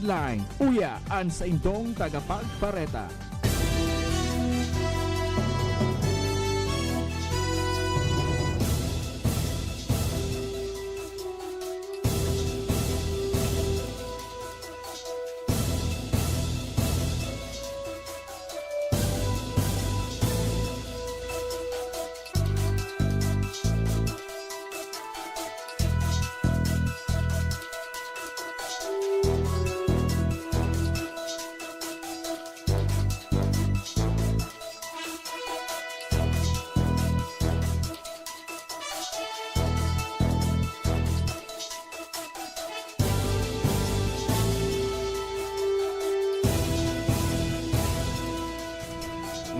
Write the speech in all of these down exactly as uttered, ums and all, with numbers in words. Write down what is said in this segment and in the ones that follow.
Line. Uya an saindong tagapagbareta.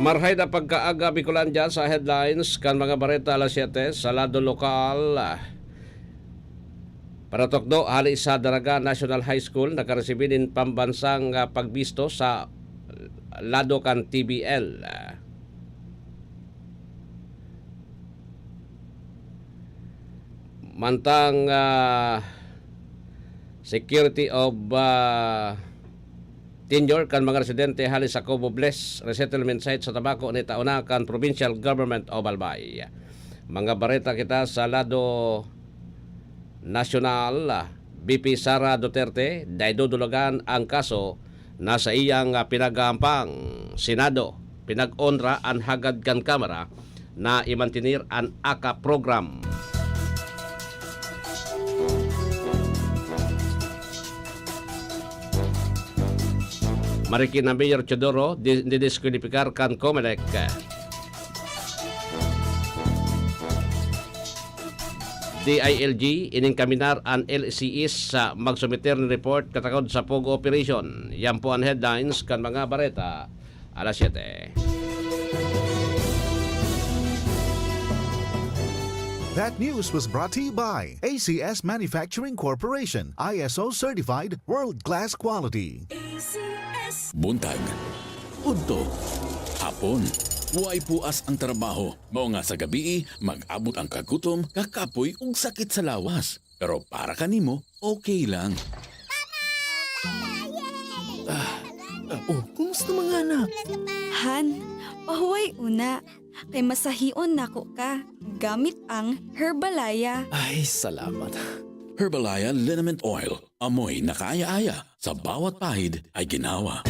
Marhay na pagkaaga, Bicolandia, sa headlines kan mga bareta alas siyete sa lado lokal. Paratukdo hali sa Daraga National High School, nakaresibi nin pambansang, ah, pagbisto sa lado kan T B L. Mantang, ah, security of, ah, tenure kan mga residente hali sa Cobo Bless Resettlement Site sa Tabaco ni tauna kan Provincial Government of Albay. Mga bareta kita sa lado nasyonal, ah, V P Sara Duterte, dai dudulagan ang kaso na saiyang, ah, pinagahampang. Senado, pinag-onra an hagad kan Kamara na imantener an ACA program. Marikina Mayor Teodoro, di-, didiskwalipikar kan Comelec. D I L G, iningkaminar an L C S sa magsumiter nin report katakod sa pogo operation. Yan po an headlines kan mga bareta. Alas siyete. That news was brought to you by A C S Manufacturing Corporation, I S O certified, world-class quality. A C S. Buntag, udto, hapon, way puas ang trabaho. Mao nga sa gabii, mag-abot ang kagutom, kakapoy ug sakit sa lawas. Pero para kanimo, okay lang. Ah, ah, oh, kumusta mga anak? Han, pahuway una. Kay masahion nako ka gamit ang Herbalaya. Ay, salamat. Herbalaya Liniment Oil. Amoy na kaaya-aya, sa bawat pahid ay ginhawa.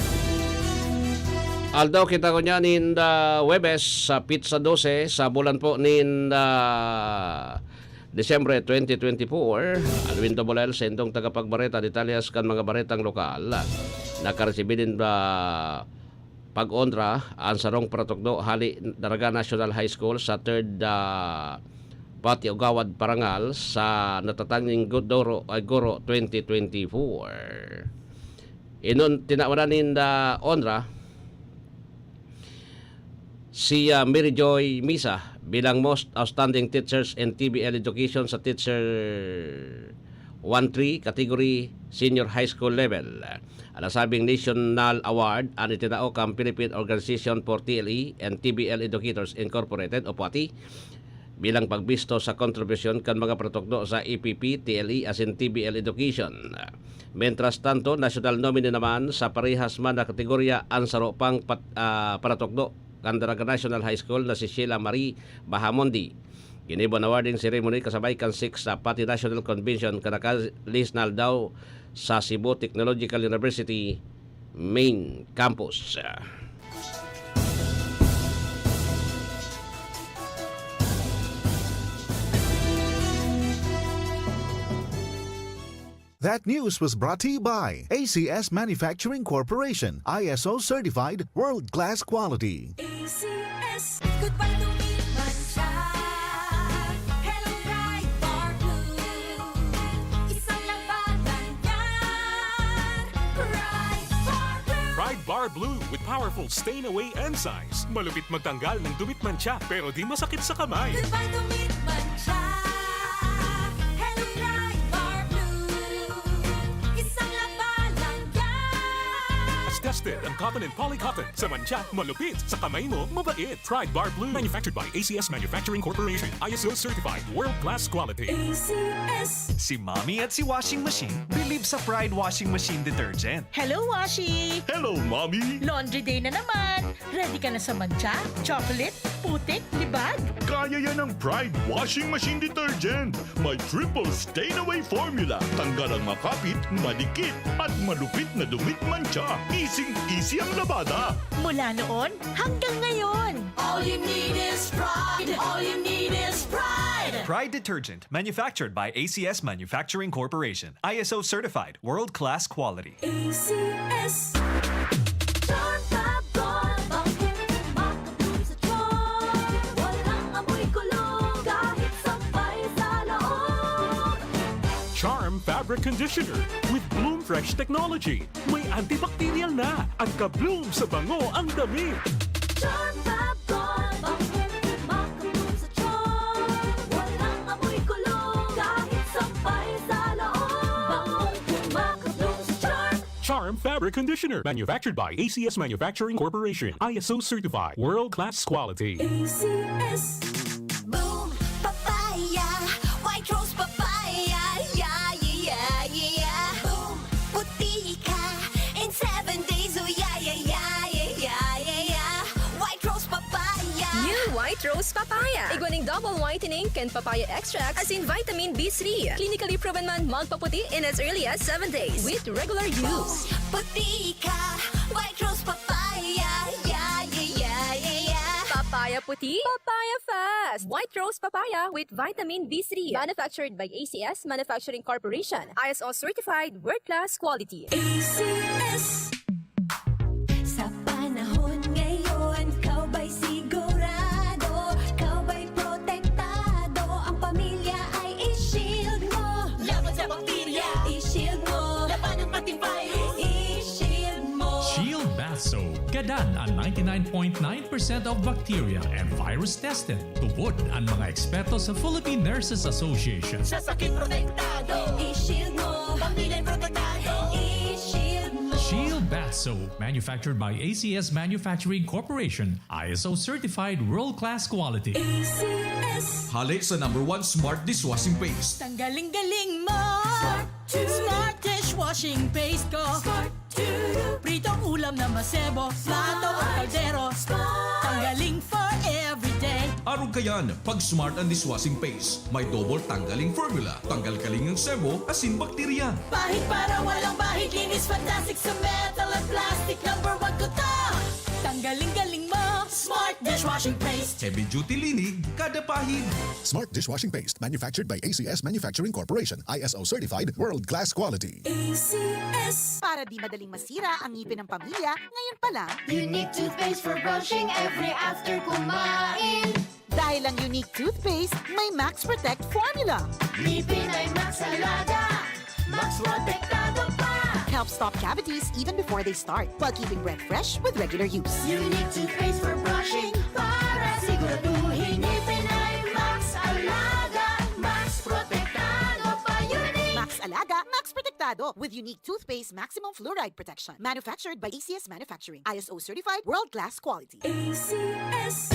Aldaw kita ngunyan ninda Huwebes sa petsa dose sa bulan po ninda Disyembre twenty twenty-four. Alwin Dobolel, sendong tagapagbareta, detalyes kan mga baretang lokal. Nakaresibi nin, ah, pag-onra an sarong paratukdo hali Daraga National High School sa third, ah, Patio Gawad Parangal sa natatanging gu-, doro, ay, guro twenty twenty-four. Inon tinawanan ninda onra si, ah, Mary Joy Misa bilang Most Outstanding Teachers in T B L Education sa Teacher one three category senior high school level. An nasabing national award an itinao kan Philippine Organization for T L E and T B L Educators Incorporated o POATI bilang pagbisto sa kontribusyon kan mga paratukdo sa E P P, T L E asin T B L Education. Mientras tanto, national nominee naman sa parehas man na kategorya an saro pang pat-, ah, paratukdo kan Daraga National High School na si Sheila Marie Bahamonde. Ginibo an awarding ceremony kasabay kan sixth sa POATI National Convention kan naka-, Liz Naldao sa Cebu Technological University Main Campus. That news was brought to you by A C S Manufacturing Corporation, I S O certified, world-class quality. A C S. Goodbye to me, mancha. Hello, Pride Bar Blue. Isang labanan yan. Pride Bar Blue. Pride Bar Blue with powerful stain away enzymes. Malupit magtanggal ng dumi't mancha, pero di masakit sa kamay. Goodbye to me, mancha. Hello, Pride Bar Blue. Isang labanan yan. Tested ang cotton and poly cotton. Sa mantsa, malupit. Sa kamay mo, mabait. Pride Bar Blue. Manufactured by A C S Manufacturing Corporation. I S O certified. World class quality. A C S. Si Mommy at si Washing Machine believe sa Pride Washing Machine Detergent. Hello, Washi! Hello, Mommy! Laundry day na naman! Ready ka na sa mantsa, chocolate, putik, libag? Kaya yan ng Pride Washing Machine Detergent. May triple stain away formula. Tanggal ang makapit, madikit, at malupit na dumi at mantsa. Easy-easy ang labada. Mula noon hanggang ngayon. All you need is Pride. All you need is Pride. Pride Detergent, manufactured by A C S Manufacturing Corporation. I S O certified, world-class quality. A C S. Charm Fab Gold, bangkeng makabloom sa charm. Walang amoy kulog, kahit sampay sa loob. Charm Fabric Conditioner with Bloom Fresh Technology. May antibacterial na at ka-bloom sa bango ang damit. Charm Fab Gold, bangkeng makabloom sa charm. Walang amoy kulog, kahit sampay sa loob. Bangkeng makabloom sa charm. Charm Fabric Conditioner, manufactured by A C S Manufacturing Corporation. I S O certified, world-class quality. A C S. Boom Papaya, White Rose Papaya, yeah, yeah, yeah, yeah. Boom, puti ka in seven days, oh yeah, yeah, yeah, yeah, yeah, yeah, yeah. White Rose Papaya. New White Rose Papaya. Igwa nin double whitening kan papaya extract, asin vitamin B three. Clinically proven man magpaputi in as early as seven days with regular use. Puti ka, White Rose Papaya, yeah, yeah, yeah, yeah, yeah. Papaya puti, papaya fast. White Rose Papaya with vitamin B three. Manufactured by A C S Manufacturing Corporation. I S O certified, world-class quality. A C S. Sa panahon ngayon, ikaw ba'y sigurado? Ikaw ba'y protektado? Ang pamilya ay i-shield mo. Laban sa bakterya. I-shield mo. Labanan pati virus. I-shield mo. Shield Bath Soap. Gadan an ninety-nine point nine percent of bacteria and virus tested. Tubod an mga eksperto sa Philippine Nurses Association. Sa sakit protektado. I-shield mo. Pamilya protektado. I-shield mo. Shield Bath Soap, manufactured by A C S Manufacturing Corporation, I S O certified world-class quality. A C S. Hale sa number one smart dishwashing paste. Tanggaling galing mo. Smart to. Smart dishwashing paste ko. Smart to. Pritong ulam na masebo, plato o kaldero. Smart. Tanggaling for everyday. Arog kayan, pag Smart ang dishwashing paste. May double tanggaling formula. Tanggal galing ang sebo, asin bakterya. Pahid para walang bahid, linis fantastic sa metal at plastic. Number one ko to. Tanggaling galing mo. Smart dishwashing paste. Heavy duty linig, kada pahid. Smart dishwashing paste, manufactured by A C S Manufacturing Corporation, I S O certified, world class quality. A C S. Para di madaling masira ang ngipin ng pamilya, ngayon pa lang. Unique toothpaste for brushing every after kumain. Dahil ang Unique toothpaste, may Max Protect formula. Ngipin ay Max Alaga, Max Protektado pa. Helps stop cavities even before they start, while keeping breath fresh with regular use. Unique toothpaste for brushing para siguraduhin ngipin ay Max Alaga, Max Protektado pa. Unique. Max Alaga, Max Protektado with Unique toothpaste maximum fluoride protection. Manufactured by A C S Manufacturing. I S O certified, world class quality. A C S.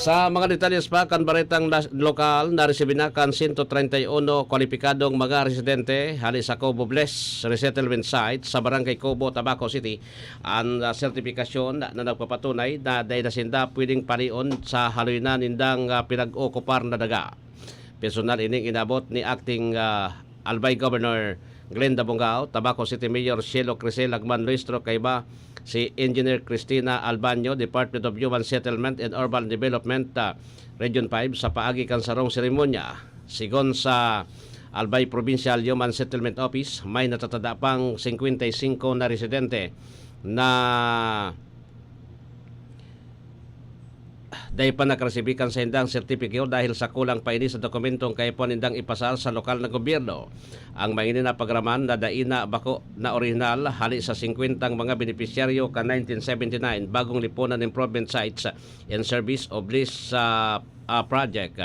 Sa mga detalyes pa kan baretang nas-, lokal, naresibi na kan sento treinta y uno kwalipikadong mga residente hali sa Cobo Bless Resettlement Site sa Barangay Cobo, Tabaco City, an, ah, sertipikasyon na nagpapatunay na dai na sinda pwedeng palion sa haloy na nindang, ah, pinag-okupar na daga. Personal ining inabot ni Acting, ah, Albay Governor Glenda Bongao, Tabaco City Mayor Cielo Crisel Lagman Luistro kaiba si Engineer Cristina Albaño, Department of Human Settlement and Urban Development, ah, Region five, sa paagi kan sarong seremonya. Sigon sa Albay Provincial Human Settlement Office, may natatada pang singkwenta y singko na residente na dai pa nakaresibi kan saindang sertipiko dahil sa kulang pa ini sa dokumentong kaipuhan nindang ipasar sa lokal na gobyerno. Ang mga ini napagraman na dai na bako na orihinal hali sa singkwentang mga benepisyaryo kan nineteen seventy-nine Bagong Lipunan Improvement Sites in Service of Lease, ah, ah, Project.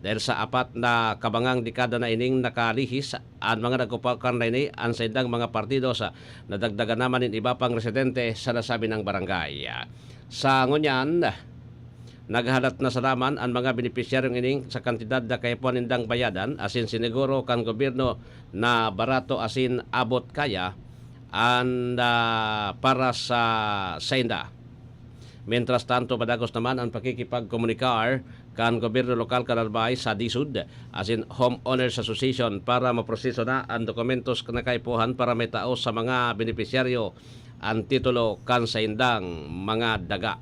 Dahil sa apat na kabangang dekada na ining nakalihis, an mga nagkukumpara na ini an saindang mga partido sa nadagdagan naman nin iba pang residente sa nasabi nang barangay. Sa ngunyan, naghalat na sa laman an mga benepisyaryong ining sa kantidad na kaipuhan nindang bayadan, asin siniguro kan gobyerno na barato asin abot kaya an, ah, para sa sainda. Mientras tanto, padagos naman an pakikipagkomunikar kan gobyerno lokal kan Albay sa DSUD, asin Homeowners Association, para maproseso na an dokumentos na kaipuhan para maitao sa mga benepisyaryo an titulo kan saindang mga daga.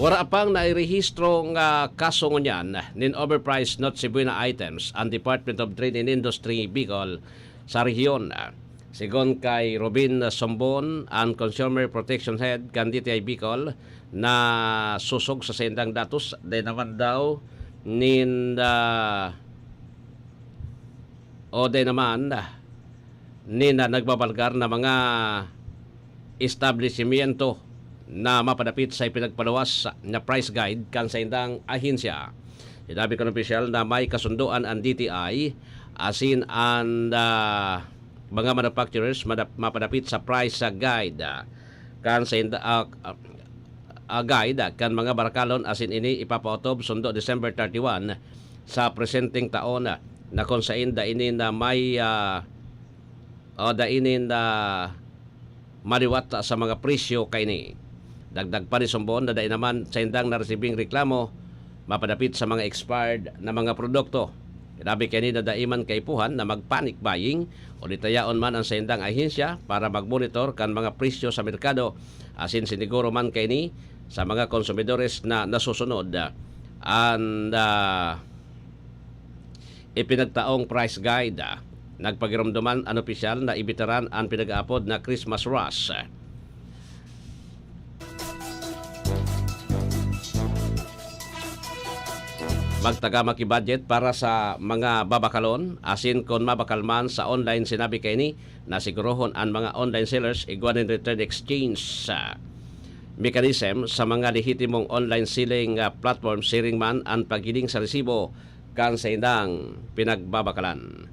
Wara pang nairehistro nga kaso ngunyan nin overpriced Noche Buena items an Department of Trade and Industry Bicol sa rehiyon. Sigon kay Robin Sombon, an Consumer Protection Head kan D T I Bicol, na sosog sa saindang datos, dai naman daw nin, ah, o dai naman nin, ah, nagbabalgar na mga establisimyento na mapadapit sa ipinagpaluwas na price guide kan saindang ahensya. Sinabi kan opisyal na may kasundoan an D T I asin an, ah, mga manufacturers madap-, mapadapit sa price, ah, guide, ah, kan sainda-, ah, ah, ah, guide, ah, kan mga barakalon asin ini ipapaotob sundo December thirty-one sa presenteng taon, ah, na kun sain dai ini na may, ah, o dai ini na maliwat sa mga presyo kaini. Dagdag pa ni Sombon na dai naman saindang naresibing reklamo mapadapit sa mga expired na mga produkto. Sinabi kaini na dai man kaipuhan na mag-panic buying o litayaon man an saindang ahensya para magmonitor kan mga presyo sa merkado, asin siniguro man kaini sa mga konsumidores na nasusunod an, ah, ipinagtaong price guide. Nagpagiromdoman an opisyal na ibitaran an pinag-aapod na Christmas rush. Magtaga maki-budget para sa mga babakalon, asin kun mabakal man sa online, sinabi kaini na sigurohon an mga online sellers igwa nin return exchange, ah, mechanism sa mga lehitimong online selling, ah, platform, siring man an paghiling sa resibo kan saindang pinagbabakalan.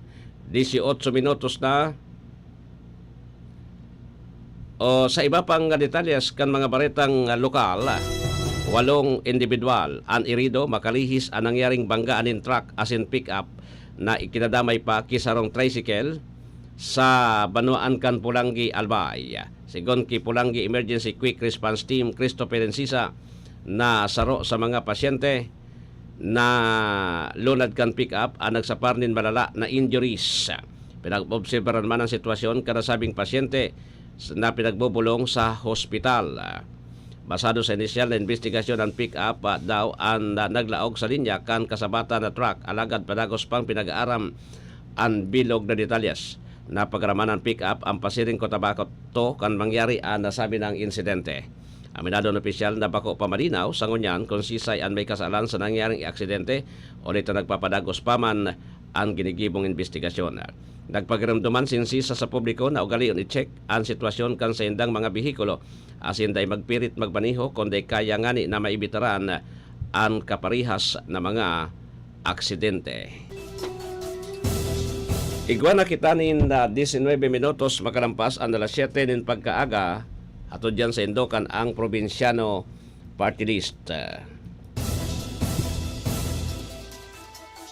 Dieciocho minutos na. O, sa iba pang detalyes kan mga baretang lokal, walong indibidwal an irido makalihis an nangyaring banggaan nin truck asin pick-up na ikinadamay pa ki sarong tricycle sa banwaan kan Polangui, Albay. Sigon ki Polangui Emergency Quick Response Team Christopher Encisa, na saro sa mga pasyente, nalunad kan pick-up an nagsapar nin malala na injuries. Pinag-obserbaran man an sitwasyon kan nasabing pasyente na pinagbobolong sa hospital. Basado sa inisyal na imbestigasyon, an pick-up, ah, daw an, ah, naglaog sa linya kan kasabatan na truck, alagad padagos pang pinag-aaram an bilog na detalyes. Napagaraman an pick-up an pasiring Cotabato kan mangyari an nasabi nang insidente. Aminado an opisyal na bako pa malinaw sa ngunyan kun sisay an may kasalan sa nangyaring aksidente o dai ta nagpapadagos pa man an ginigibong imbestigasyon. Nagpakiramduman si Encisa sa publiko na ugalion i-check an sitwasyon kan saindang mga behikulo asin dai magpirit magmaneho kun dai kaya ngani na maibitaran an kaparehas na mga aksidente. Igwa na kita nin, ah, diecinuebe minutos makalampas an alas siyete nin pagkaaga, hatod yan saindo kan Ang Probinsyano Party List.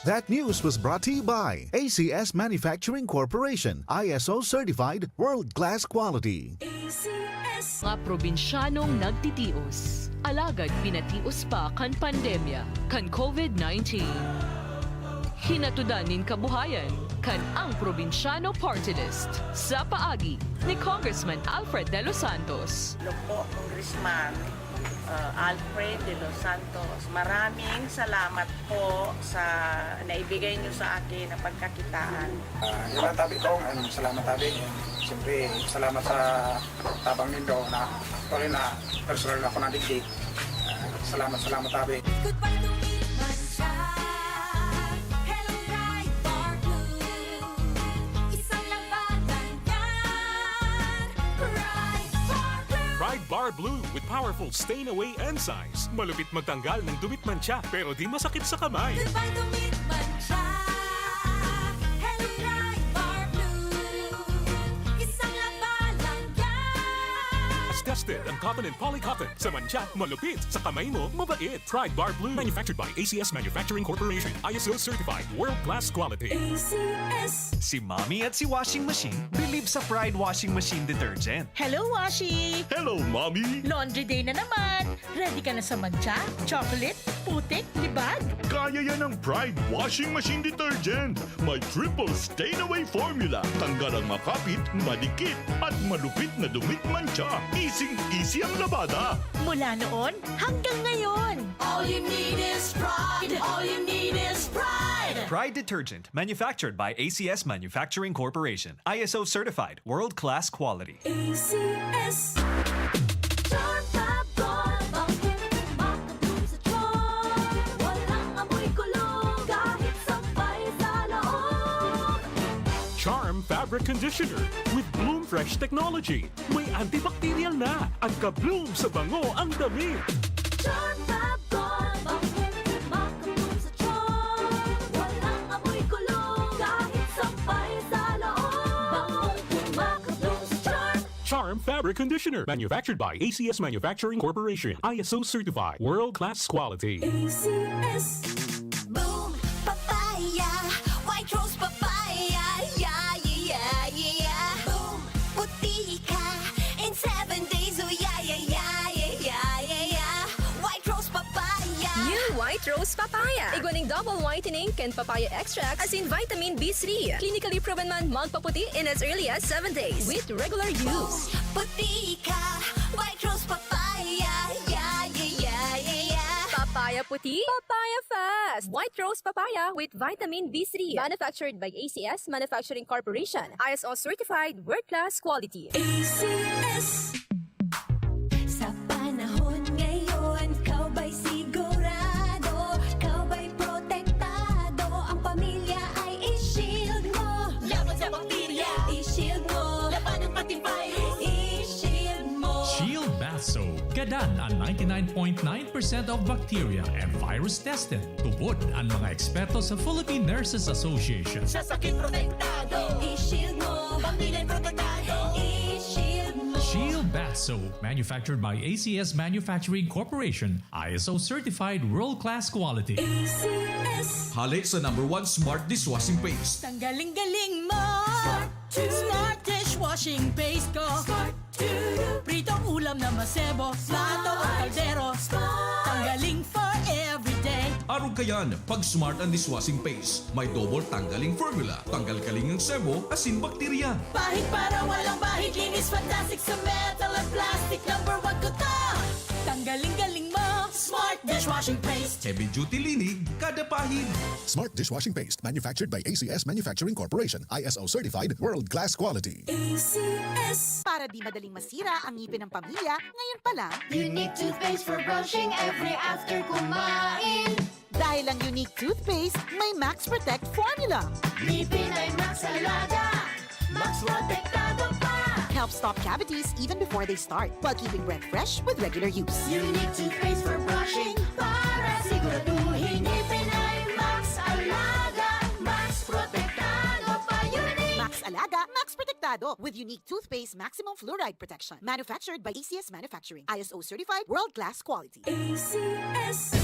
That news was brought to you by A C S Manufacturing Corporation, I S O certified, world-class quality. A C S. Mga probinsyano nagtitios, alagad pinatios pa kan pandemya kan COVID nineteen. Hinatudan nin kabuhayan kan Ang Probinsyano Party List sa paagi ni Congressman Alfred De Los Santos. Hello po, Congressman. Uh, Alfred de los Santos, maraming salamat po sa naibigay niyo sa akin na pagkakitaan. Ah, yun lang, tabi ko. Ano, salamat, tabi. And siyempre, salamat sa tabang nindo na actually na personal na ako nadigdi. Ah, salamat, salamat, tabi. Goodbye to it man siya. Hello, Pride Bar Blue. Isang labanan yan. Pride Bar Blue. Pride Bar Blue with powerful stain away enzymes. Malupit magtanggal ng dumi at mantsa, pero di masakit sa kamay. Goodbye to it man siya. Hello, Pride Bar Blue. Isang labanan yan. Tested ang cotton and polycotton. Sa mantsa, malupit. Sa kamay mo, mabait. Pride Bar Blue. Manufactured by A C S Manufacturing Corporation. I S O certified. World class quality. A C S. Si Mommy at si Washing Machine bilib sa Pride Washing Machine Detergent. Hello, Washi! Hello, Mommy! Laundry day na naman! Ready ka na sa mantsa, chocolate, putik, libag? Kaya yan ng Pride Washing Machine Detergent. May triple stain away formula. Tanggal ang makapit, madikit, at malupit na dumi at mantsa. Easing-easy ang labada. Mula noon hanggang ngayon. All you need is Pride. All you need is Pride. Pride Detergent, manufactured by A C S Manufacturing Corporation. I S O certified, world-class quality. A C S. Charm Fab Gold, bangkeng makabloom sa charm. Walang amoy kulog, kahit sampay sa loob. Charm Fabric Conditioner with Bloom Fresh Technology. May antibacterial na at ka-bloom sa bango ang damit. Charm Fab Gold, bangkeng makabloom sa charm. Walang amoy kulog, kahit sampay sa loob. Bangkeng makabloom sa charm. Charm Fabric Conditioner, manufactured by A C S Manufacturing Corporation. I S O certified, world-class quality. A C S. Boom Papaya, White Rose Papaya, yeah, yeah, yeah, yeah. Boom, puti ka in seven days, oh yeah, yeah, yeah, yeah, yeah, yeah, yeah. White Rose Papaya. New White Rose Papaya. Igwa ning double whitening kan papaya extract asin vitamin B three. Clinically proven man magpaputi in as early as seven days with regular use. Puti ka, White Rose Papaya, yeah, yeah, yeah, yeah, yeah. Papaya puti, papaya fast. White Rose Papaya with vitamin B three. Manufactured by A C S Manufacturing Corporation. I S O certified, world-class quality. A C S. Sa panahon ngayon, ikaw ba'y sigurado? Ikaw ba'y protektado? Ang pamilya ay i-shield mo. Laban sa bakterya, i-shield mo. Labanan pati virus, i-shield mo. Shield Bath Soap. Gadan an ninety-nine point nine percent of bacteria and virus tested. Tubod an mga eksperto sa Philippine Nurses Association. Sa sakit protektado, i-shield mo. Pamilya protektado, i-shield mo. Shield Bath Soap, manufactured by A C S Manufacturing Corporation, I S O certified world-class quality. A C S. Hali sa number one smart dishwashing paste. Tanggaling-galing mo! Smart to. Smart dishwashing paste ko. Smart to. Pritong ulam na masebo, plato o kaldero. Smart. Tanggaling for everyday. Arog kayan, pag Smart ang dishwashing paste, may double tanggaling formula. Tanggal-galing ang sebo asin bakterya. Pahid para walang bahid, linis fantastic sa metal at plastic. Number one ko to. Tanggaling-galing mo, Smart dishwashing paste. Heavy duty linig kada pahid. Smart dishwashing paste, manufactured by A C S Manufacturing Corporation, I S O certified, world class quality. A C S. Para di madaling masira ang ngipin ng pamilya, ngayon pa lang. Unique toothpaste for brushing every after kumain. Dahil ang Unique toothpaste may Max Protect formula. Ngipin ay Max Alaga, Max Protektado pa. Helps stop cavities even before they start, while keeping breath fresh with regular use. Unique toothpaste for brushing para siguraduhin ngipin ay Max Alaga, Max Protektado pa. Unique. Max Alaga, Max Protektado with Unique toothpaste maximum fluoride protection. Manufactured by A C S Manufacturing. I S O certified, world-class quality. A C S.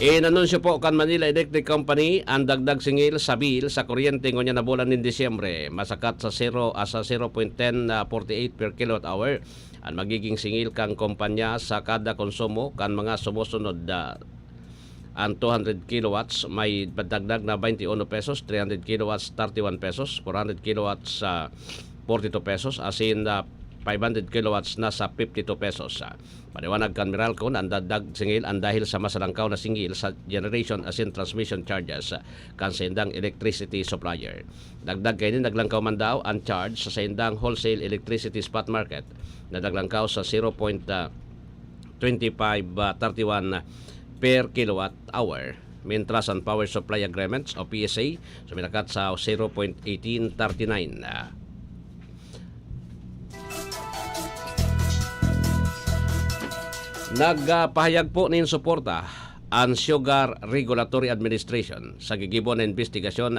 Inanunsyo po kan Manila Electric Company an dagdag singil sa bill sa kuryente ngunyan na bulan nin Disyembre, masakat sa zero, ah, sa zero point ten forty eight per kilowatt hour an magiging singil kan kompanya sa kada konsumo kan mga sumusunod, ah, an two hundred kilowatts may padagdag na twenty-one pesos, three hundred kilowatts, thirty-one pesos, four hundred kilowatts, ah, forty-two pesos, asin, ah, five hundred kilowatts na sa fifty-two pesos. Ah, paliwanag kan Meralco na an dagdag singil an dahil sa mas alangkaw na singil sa generation asin transmission charges, ah, kan saindang electricity supplier. Dagdag kaini, naglangkaw man daw an charge sa saindang wholesale electricity spot market na naglangkaw sa zero point, ah, twenty-five, ah, thirty-one per kilowatt hour, mintras an power supply agreements o P S A suminakat sa zero point eighteen thirty-nine. Nagpahayag po nin suporta an Sugar Regulatory Administration sa gigibo na imbestigasyon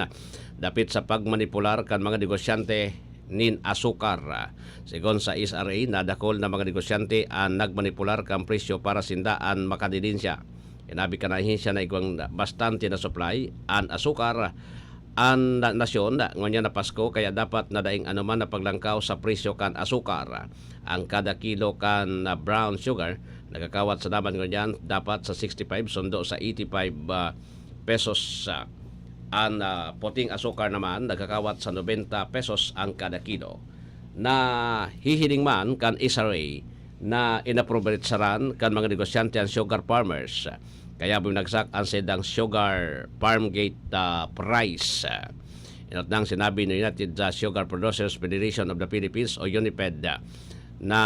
dapit sa pagmanipular kan mga negosyante nin asukar. Segun sa S R A, nadakul na mga negosyante an nagmanipular kan presyo para sinda an makadilinsya. Sinabi kan ahensya na igwang bastante na supply an asukar an na-, nasyon ngunyan na Pasko, kaya dapat na daing anoman na paglangkaw sa presyo kan asukar. Ang kada kilo kan, ah, brown sugar nagkakawat sa naman ngunyan dapat sa sixty-five, sundo sa eighty-five, ah, pesos. Ah, an, ah, puting asukar naman nagkakawat sa nobenta pesos ang kada kilo. Nahihiling man kan S R A na inaprobecharan kan mga negosyante an sugar farmers, kaya buminagsak an saindang sugar farm gate, ah, price. Inutnang sinabi ni United, ah, Sugar Producers Federation of the Philippines o UNIFED, ah, na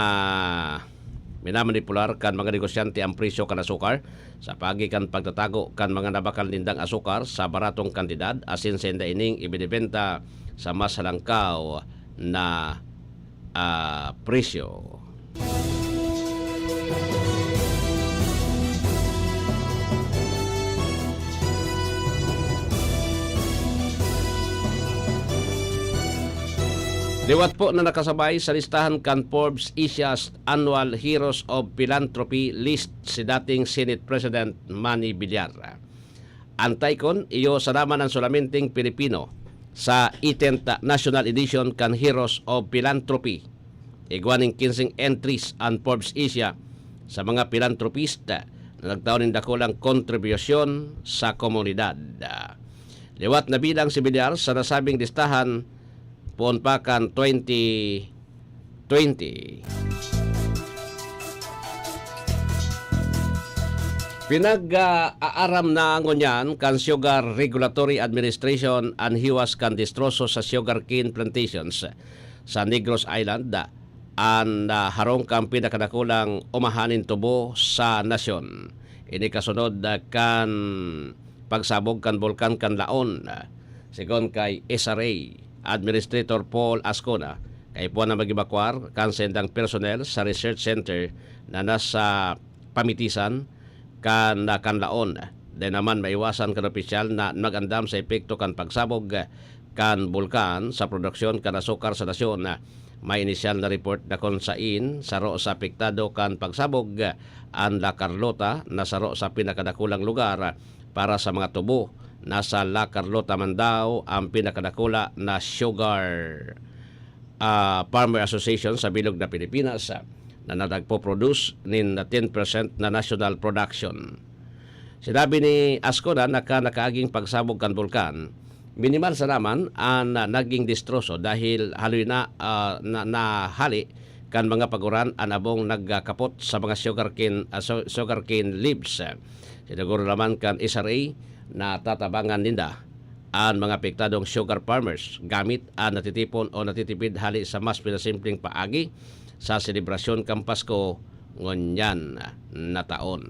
minamanipular kan mga negosyante an presyo kan asukar sa paagi kan pagtatago kan mga nabakal nindang asukar sa baratong kantidad asin sainda ining ibinebenta sa mas halangkaw na, ah, presyo. Liwat po na nakasabay sa listahan kan Forbes Asia's Annual Heroes of Philanthropy list si dating Senate President Manny Villar. An taikon, iyo sanaman an solamenteng Pilipino sa itenth National Edition kan Heroes of Philanthropy. Igwa nin kinseng entries an Forbes Asia sa mga philanthropist na nagtao nin dakulang kontribusyon sa komunidad. Liwat na bilang si Villar sa nasabing listahan poon pa kan twenty twenty. Pinag-aaram na ngunyan kan Sugar Regulatory Administration an hiwas kan destroso sa sugarcane plantations sa Negros Island, an, ah, harong kan pinakadakulang umahan nin tubo sa nasyon. Ini kasunod, ah, kan pagsabog kan bulkan kan Laon. Segun kay S R A Administrator Paul Ascona, kaipuhan na mag-ebakwar kan saindang personnel sa research center na nasa pamitisan kan, kan Laon. Dai naman maiwasan kan opisyal na mag-andam sa epekto kan pagsabog kan bulkan sa produksyon kan asukar sa nasyon. May inisyal na report na kun sain saro sa apektado kan pagsabog an La Carlota na saro sa pinakadakulang lugar para sa mga tubo. Nasa La Carlota man daw ang pinakadakula na sugar, ah, Farmer Association sa bilog na Pilipinas, ah, na nagpo-produce nin ten percent na national production. Sinabi ni Ascona na kan nakaaging pagsabog kan bulkan, minimal sana man an, ah, naging destroso dahil haloy na, ah, na, nahali kan mga paguran an abong nagkakapot sa mga sugarcane, ah, su-, sugarcane leaves. Siniguro naman kan S R A na tatabangan ninda an mga apektadong sugar farmers gamit an natitipon o natitipid hali sa mas pinasimpleng paagi sa selebrasyon kan Pasko ngunyan na taon.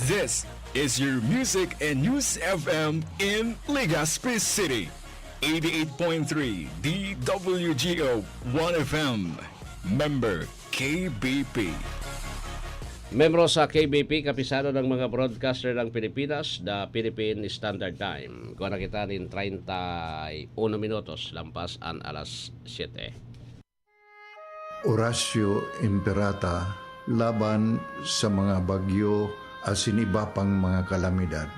This is your Music and News F M in Legazpi City. eighty-eight point three D W G O One F M. Member K B P. Membro sa K B P, Kapisado ng mga Broadcaster ng Pilipinas, the Philippine Standard Time. Kuha na kita nin treinta y uno minutos lampas an alas siyete. Oratio Imperata laban sa mga bagyo asin iba pang mga kalamidad.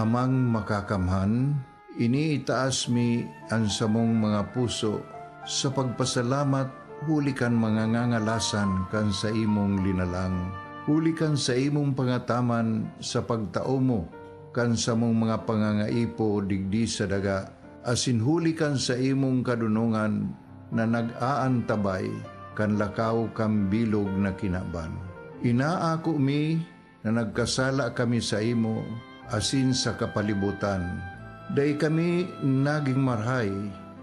Amang Makakamhan, iniitaas mi an samong mga puso sa pagpasalamat huli kan mga ngangalasan kan saimong linalang, huli kan saimong pangataman sa pagtao mo kan samong mga pangangaipo digdi sa daga, asin huli kan saimong kadonongan na nag-aantabay kan lakaw kan bilog na kinaban. Inaako mi na nagkasala kami saimo asin sa kapalibotan. Dai kami nagin marahay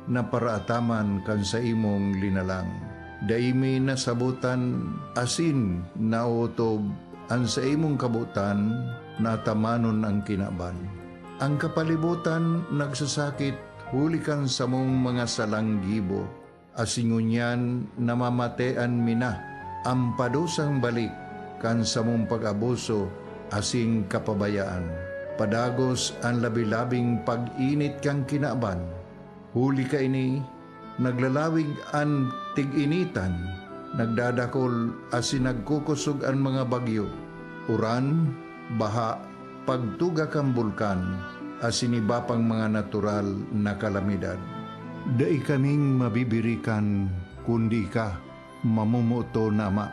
na paraataman kan saimong linalang. Dai mi nasabotan asin naotob an saimong kabotan na atamanon an kinaban. An kapalibotan nagsasakit huli kan samong mga salang gibo, asin ngunyan namamatean mi na an padusang balik kan samong pag-abuso asin kapabayaan. Padagos an labi-labing pag-init kan kinaban. Huli kaini, naglalawig an tig-initan, nagdadakol asin nagkukosog an mga bagyo, uran, baha, pagtuga kan bulkan, asin iba pang mga natural na kalamidad. Dai kaming mabibirikan kundi ika, mamomoton na Ama.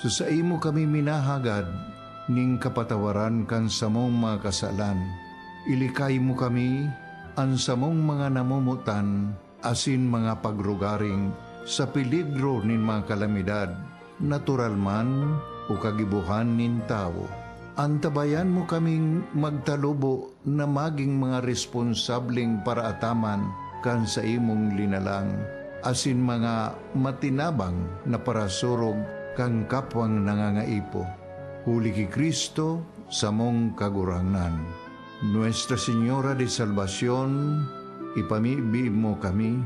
Sa saimo kami minahagad nin kapatawaran kan samong mga kasalan. Ilikay mo kami, an samong mga namomotan, asin mga pagrugaring sa peligro nin mga kalamidad, natural man o kagibohan nin tawo. Antabayan mo kaming magtalubo na magin mga responsableng paraataman kan saimong linalang, asin mga matinabang na parasurog kan kapwang nangangaipo. Huli ki Cristo, samong Kagurangnan. Nuestra Señora de Salvacion, ipamibi mo kami.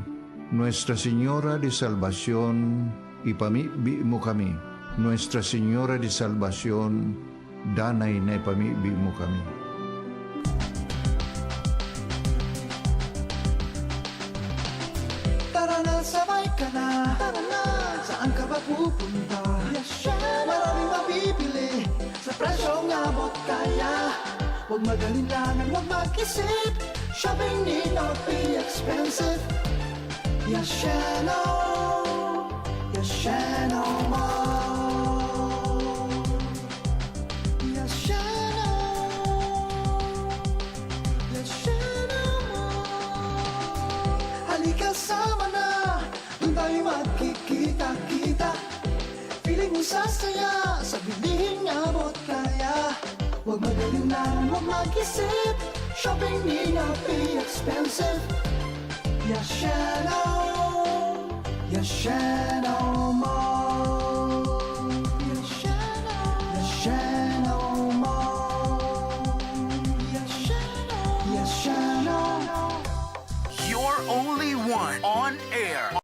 Nuestra Señora de Salvacion, ipamibi mo kami. Nuestra Señora de Salvacion, danay na ipamibi mo kami. Tara na, sabay ka na. Tara na. Saan ka ba pupunta? Yes, syempre. Maraming mabibili sa presyong abot kaya. Huwag mag-alinlangan, huwag mag-isip. Shopping need not be expensive. Yasheno, Yasheno Mall. Yasheno, Yasheno Mall. Halika, sama na, doon tayo magkikita-kita. Feeling mo sasaya sa bilihing abot kaya. Huwag mag-alinlangan, huwag mag-isip. Shopping need not be expensive. Yasheno, Yasheno Mall. Yasheno, Yasheno Mall. Yasheno, Yasheno. You're only one on air.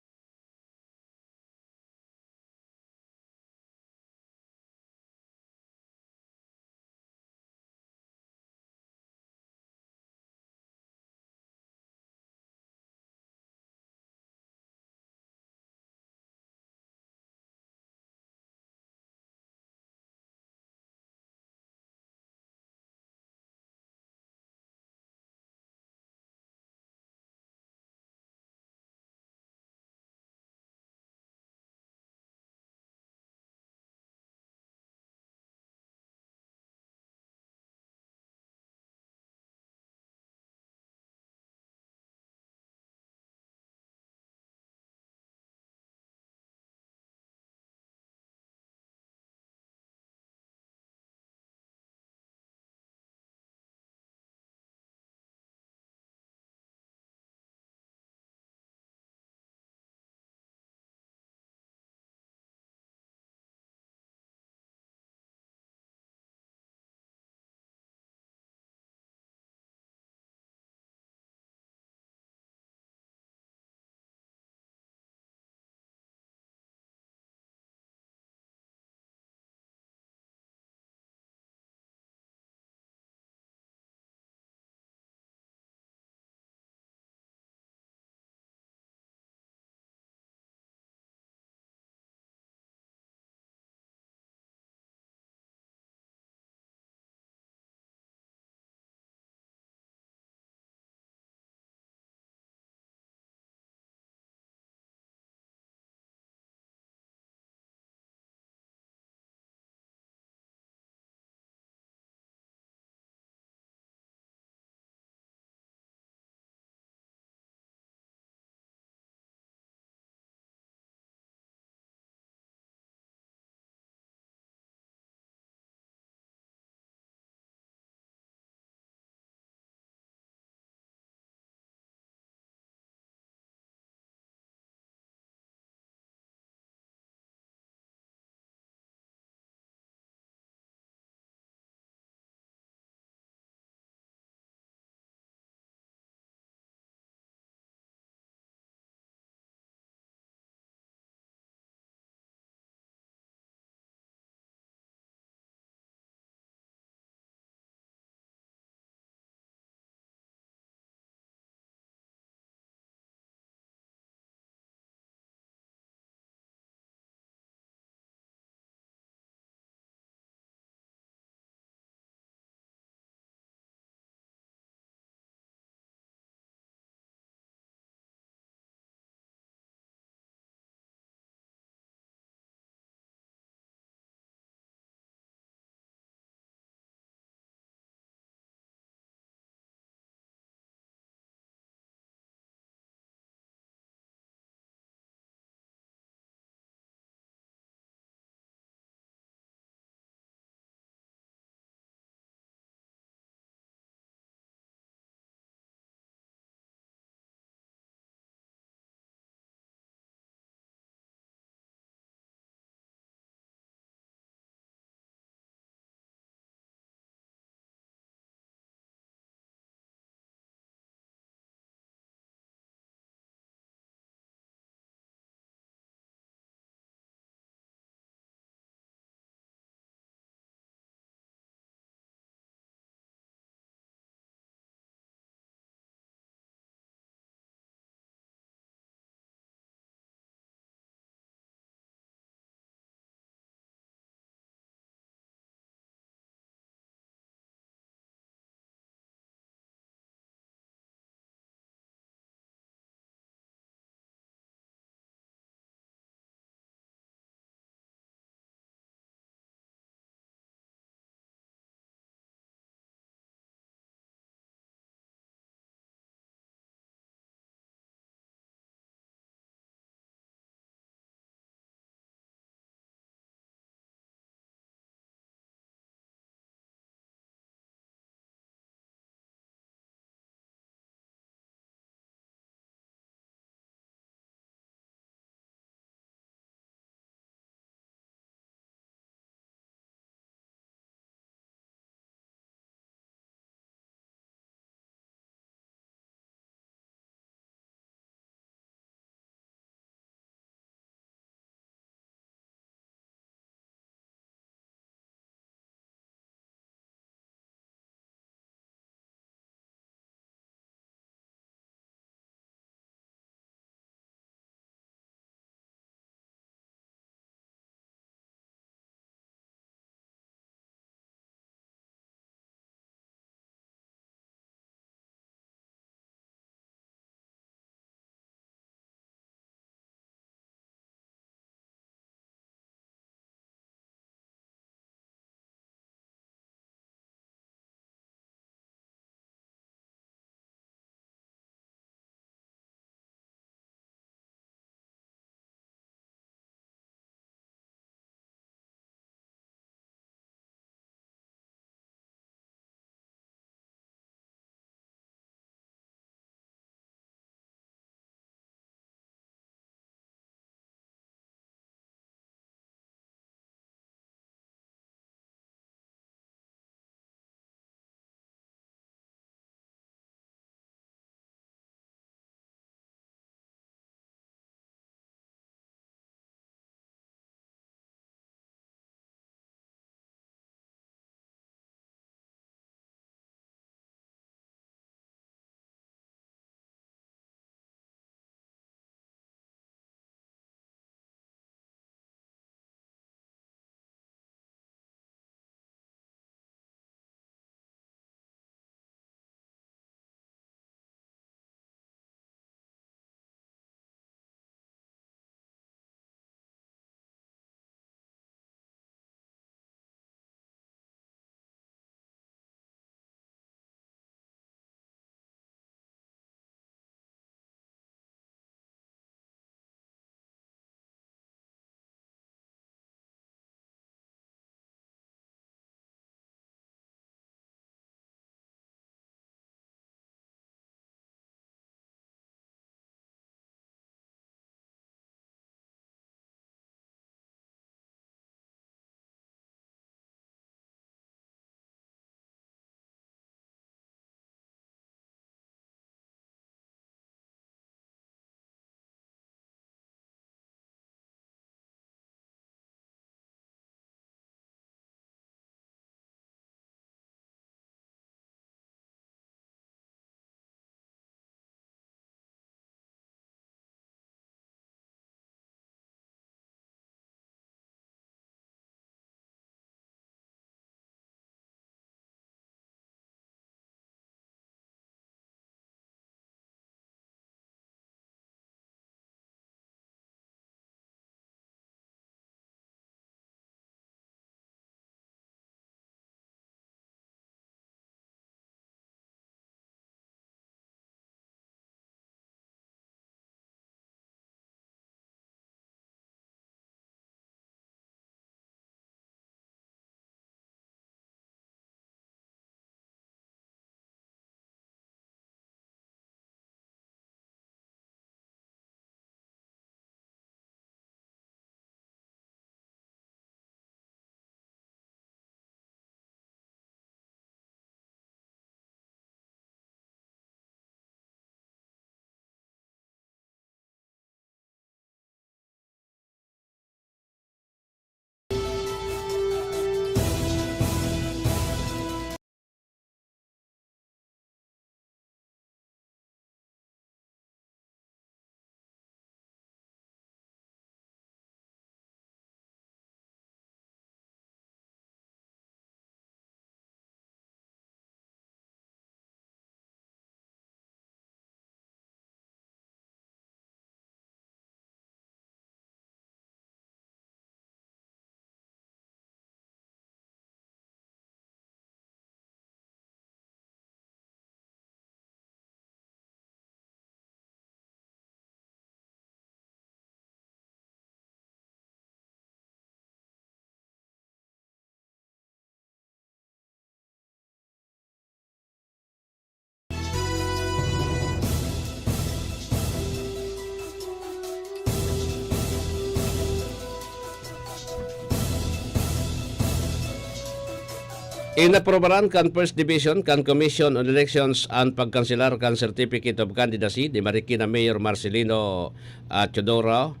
Inaprobaran kan First Division kan Commission on Elections an pagkanselar kan Certificate of Candidacy ni Marikina Mayor Marcelino, ah, Teodoro,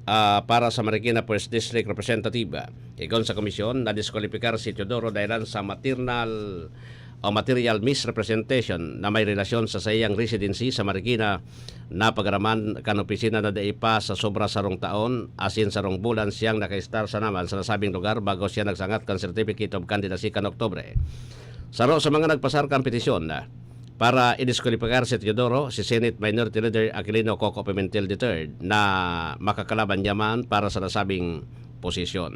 ah, para sa Marikina First District Representative. Sigon sa komisyon, nadiskwalipikar si Teodoro dahilan sa maternal o material misrepresentation na may relasyon sa saiyang residency sa Marikina. Napagaraman kan opisina na dai pa sa sobra sarong taon, asin sarong bulan siyang nakaistar sa naman sa nasabing lugar bago siya nagsangat kan Certificate of Candidacy kan Oktubre. Saro sa mga nagpasar kan petisyon para idiskwalipikar si Teodoro, si Senate Minority Leader Aquilino Coco Pimentel the third, na makakalaban niya man para sa nasabing posisyon.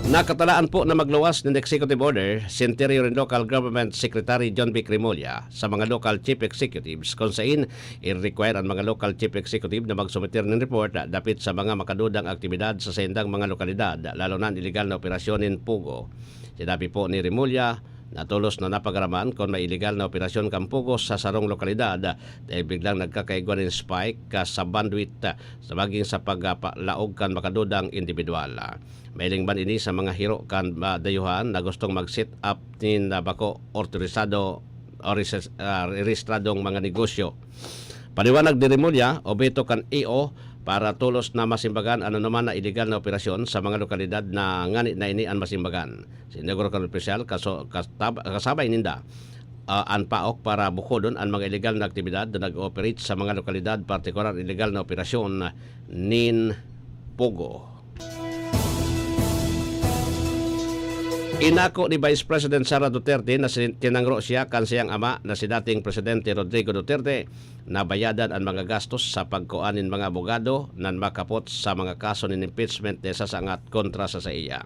Nakatalaan po na magluwas nin executive order si Interior and Local Government Secretary John Vic Remulla sa mga local chief executives, kung sain i-require an mga local chief executive na magsumiter nin report dapit sa mga makadudang aktibidad sa saindang mga lokalidad, lalo na an iligal na operasyon nin POGO. Sinabi po ni Remulla na tolos na napagaraman kun may iligal na operasyon kan POGO sa sarong lokalidad dahil biglang nagkakaigwa nin spike, ah, sa bandwidth, ah, sa magin sa pagpalaog kan makadudang indibidwal. Mahiling man ini sa mga hiro kan, ah, dayuhan na gustong mag-set up nin, ah, bako otorisado o reses-, ah, rehistradong mga negosyo. Paliwanag ni Remulla, obheto kan E O para tolos na masimbagan an anoman na iligal na operasyon sa mga lokalidad na ngani na ini an masimbagan. Siniguro kan opisyal, kaso-, kasab-, kasabay ninda, ah, an paok para bukodon an mga iligal na aktibidad na nag-ooperate sa mga lokalidad, partikular iligal na operasyon nin POGO. Inako ni Vice President Sara Duterte na si-, tinangro siya kan saiyang ama na si dating Presidente Rodrigo Duterte na bayadan an mga gastos sa pagkua nin mga abogado nan makapot sa mga kaso nin impeachment na isasangat kontra sa saiya.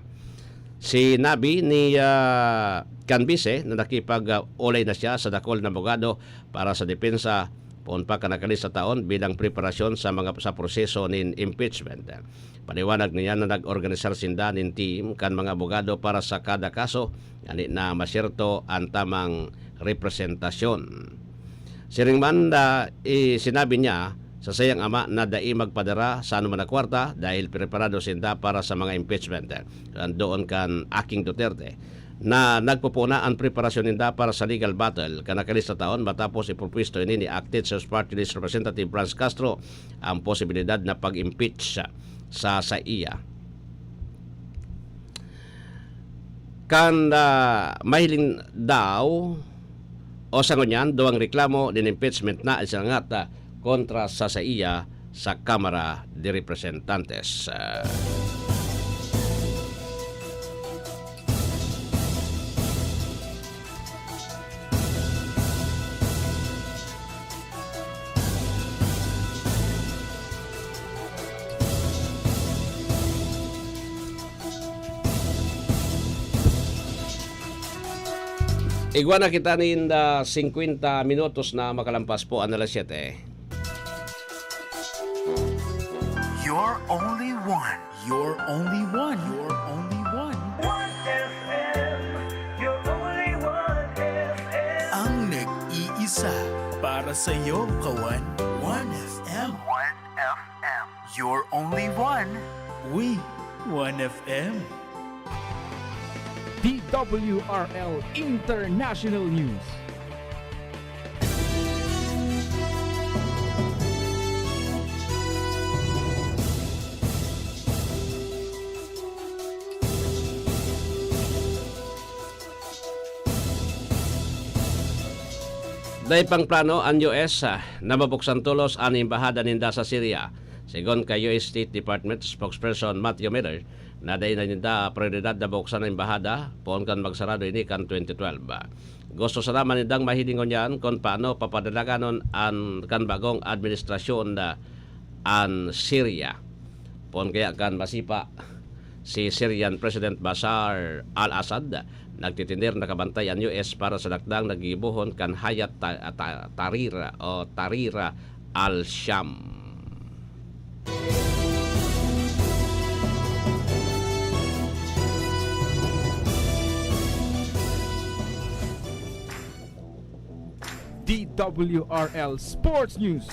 Sinabi ni, ah, kan bise na nakipag-olay na siya sa dakul na abogado para sa depensa poon pa kan nakalista taon bilang preparasyon sa mga, sa proseso nin impeachment. Paliwanag niya na nag-organisar sinda nin team kan mga abogado para sa kada kaso, ngani na masyerto an tamang representasyon. Siring man na i-, sinabi niya sa saiyang ama na dai magpadara sa anoman na kwarta dahil preparado sinda para sa mga impeachment. Doon kan Aking Duterte na nagpupuna an preparasyon ninda para sa legal battle kan nakalista taon matapos ipropwesto ini ni Acted Search Party List Representative Franz Castro ang posibilidad na pag-impeach sa saiya. Kan, ah, mahiling daw o sa ngunyan, duwang reklamo nin impeachment na isinangat, ah, kontra sa saiya sa Kamara de Representantes. Ah, Igwa na kita nin, ah, singkwenta minutos na makalampas po an alas siyete. You're only one. You're only one. You're only one. One F M. You're only one F M. Ang nag-iisa para sa'yo, kawan. One F M. One F M. You're only one. We, One F M. D W R L International News. Dai pang plano an U S, ah, na mabuksan tolos an embahada ninda sa Syria. Sigon kay U S State Department spokesperson Matthew Miller, na dai na ninda prioridad na buksan an embahada, poon kan magsarado ini kan twenty twelve. Gusto sana man nindang mahiling ngunyan kun paano papadalaganon an kan bagong administrasyon na an Syria. Poon kaya kan masipa si Syrian President Bashar al-Assad, nagtitinding nakabantay an U S para sa dakdang nagigibohon kan Hayat Ta-, Ta-, Tahrir o Tahrir al-Sham. D W R L Sports News.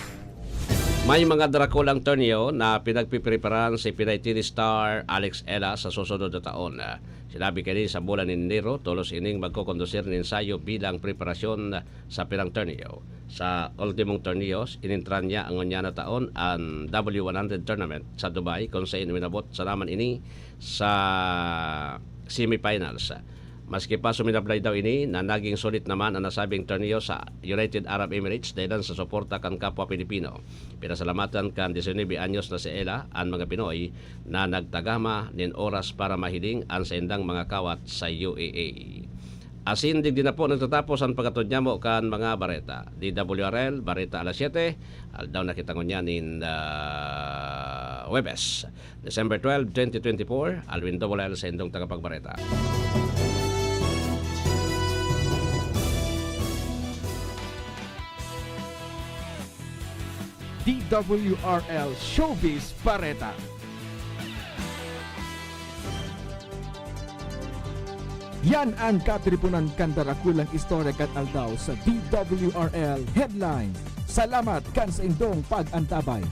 May mga drakulang torneo na pinagpipreparahan si Pinay T V star Alex Ella sa susunod na taon. Sinabi kini sa bulan nin Enero, tolos ining magkokondusir nin ensayo bilang preparasyon sa pirang torneo. Sa ultimong torneo, inintran niya ang ngunyan na taon an W one hundred tournament sa Dubai, kung sain uminabot sa naman ini sa semifinals. Maski pa suminablay daw ini na naging sulit naman ang nasabing torneo sa United Arab Emirates dahilan sa suporta kan kapwa Pilipino. Pinasalamatan kan disinuybe anyos na si Ella an mga Pinoy na nagtagama nin oras para mahiling an saindang mga kawat sa U A E. Asin digdi na po nagtatapos ang pagkatod nyamo kan mga bareta. D W R L, Bareta Alas Siyete, aldaw na kita ngunyan nin, ah, Huwebes, December twelve, twenty twenty-four, Alwin Double L sa indong tagapagbareta. D W R L Showbiz Bareta. Yan ang katiriponan kan darakulang istorya kan aldaw sa D W R L Headline. Salamat kan saindong pag-antabay.